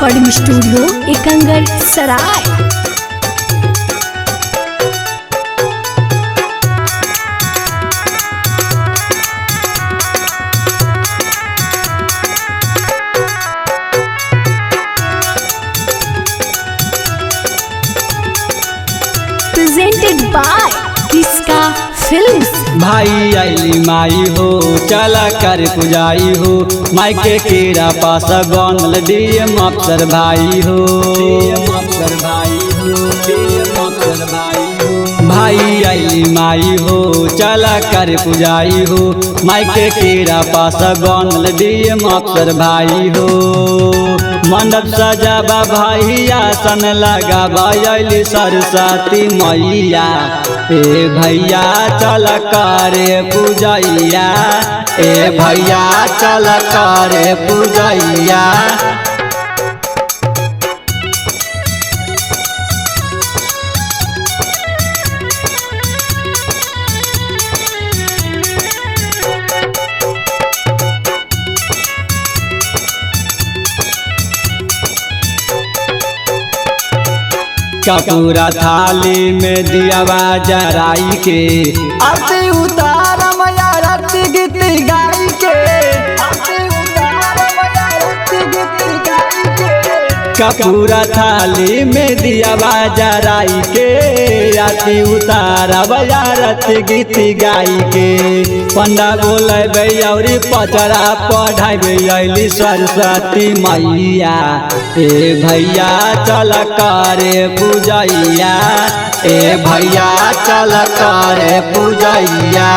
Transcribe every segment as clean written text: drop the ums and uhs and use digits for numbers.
Recording studio Ekangar Sarai. Presented by Kiska Films. भाई आइली माई हो, चला कर पुजाई हो। माई के केरा पास बनल डीएम अफसर भाई हो, अफसर भाई हो, डीएम अफसर भाई हो। भाई आइली माई हो, चला कर पुजाई हो। माई के केरा पास बनल डीएम अफसर भाई हो। मंडप सजाबा भाई, आसन लगाबा, आइली सरस्वती मैया। ए भैया चल करे पूजैया, ए भैया चल करे पूजैया। कपूरा थाली में दियावा जराई के, आरती उतारम आरती गीत गाई के, आरती उतारम आरती गीत गाई के। कपूरा थाली में दियावा जराई के, आरती उतारब आरती गीत गाई के। पंडा बोलेबै औरी पचरा पढ़ाबै, अइली सरस्वती मैया। ए भैया चल करे पूजैया, ए भैया चल करे पूजैया।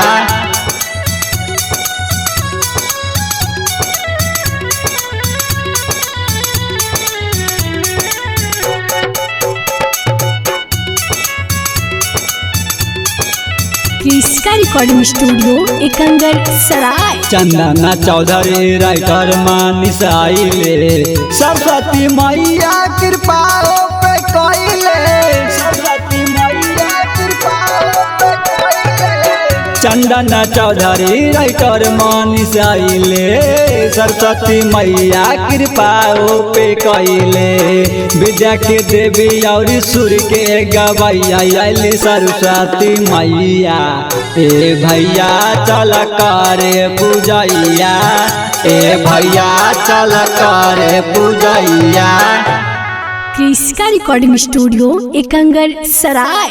Kiska recording studio Ekangar Sarai. Chandana Chaudhary writer Manish आइले, सरस्वती मैया कृपा पे कइले, सरस्वती मैया कृपा पे कइले। चंदना चौधरी राइटर मानिस आइले, सरस्वती मैया कृपा पे कइले। विद्या के देवी और सुर के गवैया, आइली सरस्वती मैया। ए भैया चल करे पूजैया, ए भैया चल करे पूजैया। Kriska recording studio Ekangar Sarai.